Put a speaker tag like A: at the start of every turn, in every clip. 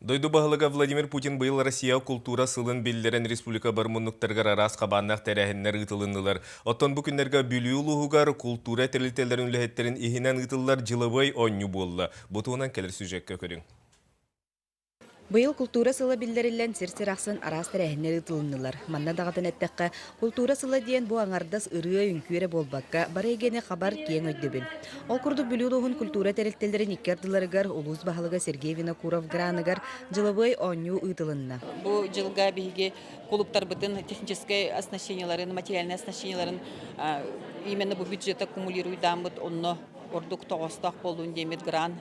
A: Дойду баһылыга Владимир Путин быйыл Россия култуура сылын биллэрэн республика бар муннуктарыгар араас хабааннаах тэрээһиннэр ыытылыннылар. Оттон бу күннэргэ Бүлүү улууһугар култуура тэрилтэлэрин үлэһиттэрин иһинэн ыытыллар дьылабыай оонньуу буолла. Бу туһунан кэлэр сюжекка көрүҥ.
B: Быйыл култуура сыла биллэриллэн сир-сир ахсын араас тэрээһиннэр ыытылыннылар. Манна даҕатан эттэххэ, култуура сыла диэн бу аҥардас ырыа-үҥкүү эрэ буолбакка, бары эйгэни хабар киэҥ өйдөбүл. Ол курдук Бүлүү улууһун культура тэрилтэлэрин икки ардыларыгар улуус баһылыга Сергей Винокуров граныгар дьылабыай оонньуу ыытылынна.
C: Бу дьылга биһиги кулуптарбытын техническэй оснащениеларын, материальнай оснащениеларын именно бу бюджет аккумулируйдааммыт онно ордук тоҕоостоох буоллун диэммит грант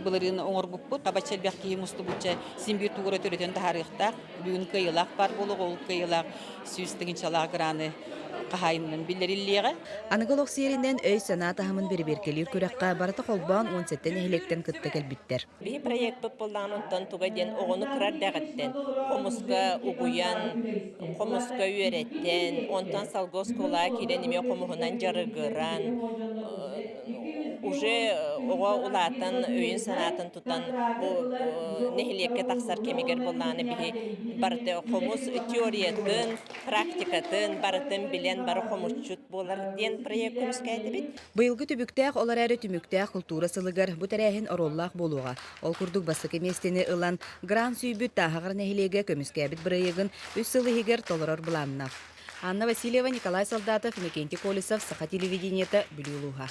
C: былырыын оҥорбуппут. Табачча элбэх киһи мустубучча син биир тугура төрөтөн таһаарыахтаах. Бүгүн кыайыылаах баар буолуоҕа, ол кыайыылаах 100 тыһыынчалаах граны хаһаайынынан биллэриллиэҕэ.
B: Аныгы олох сиэринэн өй-санаа таһымын бэрэбиэркэлиир күрэххэ барыта холбоон 17 нэһилиэктэн кытта кэлбиттэр.
D: Биһи проекпыт буоллаҕын онтон туга диэн оҕону кыра эрдэҕиттэн хомуска угуйан, хомуска үөрэттэн, онтон салгыы оскуолаҕа киирэн эмиэ хомуһунан дьарыгыран, уже оҕо улаатан өйүн-санаатын тутан бу нэһилиэккэ тахсар кэмигэр буоллаҕына биһи барыта хомус теориятын, практикатын барытын билэн бары хомусчут буолар диэн проект көмүскээтибит.
B: Быйылгы түбүктээх, ол эрээри түмүктээх култуура сылыгар бу тэрээһин оруоллаах буолуоҕа. Ол курдук бастакы миэстэни ылан, грант сүүйбүт Тааһаҕар нэһилиэгэ көмүскээбит бырайыагын үс сыл иһигэр толорор былааннаах. Анна Васильева, Николай Солдатов, Иннокентий Колесов, Саха телевидениета, Бүлүү улууһа.